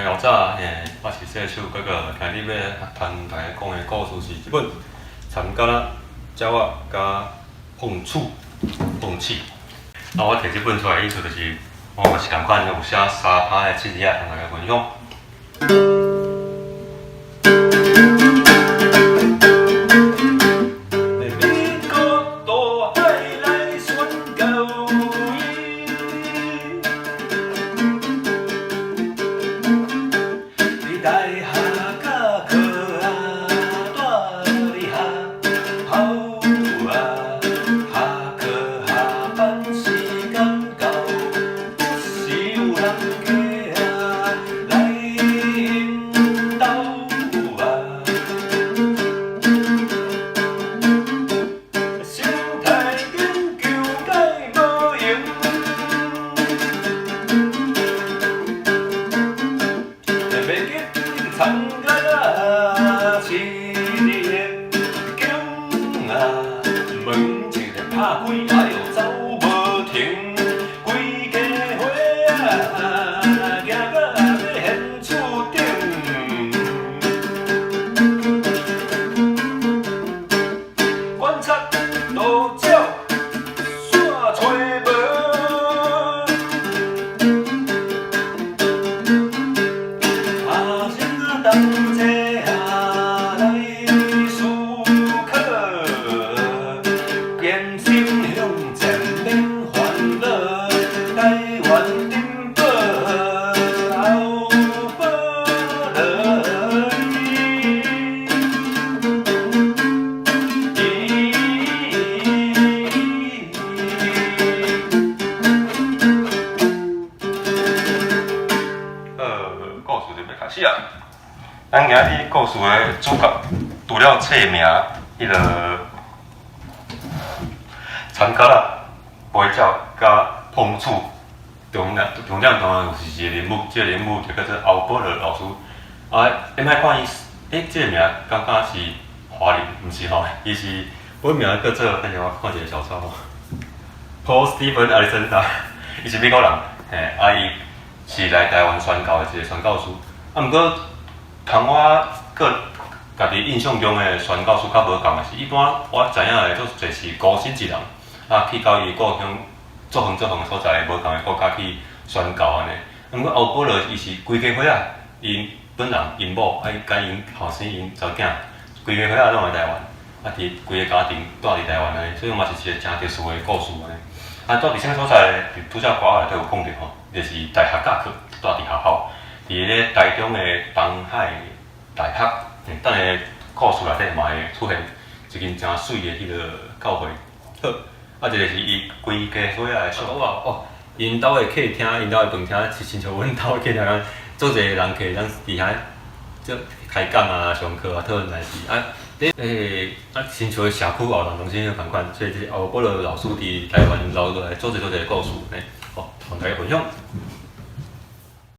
老早嘿，我是細手哥哥，今日欲同大家講的故事是這本《蠶蛤仔、鳥仔佮碰觸碰氣》。啊，我提這本出來的意思就是，我嘛是仝款有寫三拍的七字仔，同大家分享。美國大海來宣告伊，佇大學甲科啊住佇學校啊，下課下班時間到，不時有人客啊來𪜶兜啊。生態研究界無閒，袂記蠶蛤仔飼佇間啊，門一个拍開，哎喲走無停，規家伙仔行到欲現厝頂。觀察路鳥線揣無，阿先同齊啊來思考，堅心向前免煩惱，台灣珍寶後寶來。故事就欲開始啊！咱今日故事的主角，除了冊名，彼个蠶蛤仔、飛鳥佮碰觸，重點當然就是一个人物，這个人物就叫做歐保羅老師。啊，你莫看伊，欸，這个名感覺是華人，毋是吼，伊是本名叫做，等下我看一下小抄吼，Paul Stephen Alexander，伊是美國人，嘿，啊，伊是來台灣宣教的一个宣教師。啊，毋過，通我個家己印象中的宣教師較無仝的是，一般我知影的足濟是孤身一人，啊，去到伊故鄉足遠足遠的所在，無仝的國家去宣教按呢。啊，毋過歐保羅伊是規家伙仔，𪜶本人𪜶某，啊，佮𪜶後生𪜶查某囝，規家伙仔攏來台灣，啊，佇規個家庭蹛佇台灣按呢，所以嘛是一個誠特殊的故事按呢。啊，蹛佇啥物所在咧？佇拄才歌內底有講著吼，就是大學教課，蹛佇學校，佇咧台中的東海大學。等下故事內底嘛會出現一間誠媠的彼个教會。好，啊，這個是伊規家伙仔的相。哦，𪜶兜的客廳，𪜶兜的飯廳是親像阮兜的客廳共，足濟人客通佇遐做開講啊、上課啊、討論代誌啊。佇啊，親像社區活動中心仝款，所以這歐保羅老師佇台灣留落來足濟足濟故事呢，好，同大家分享。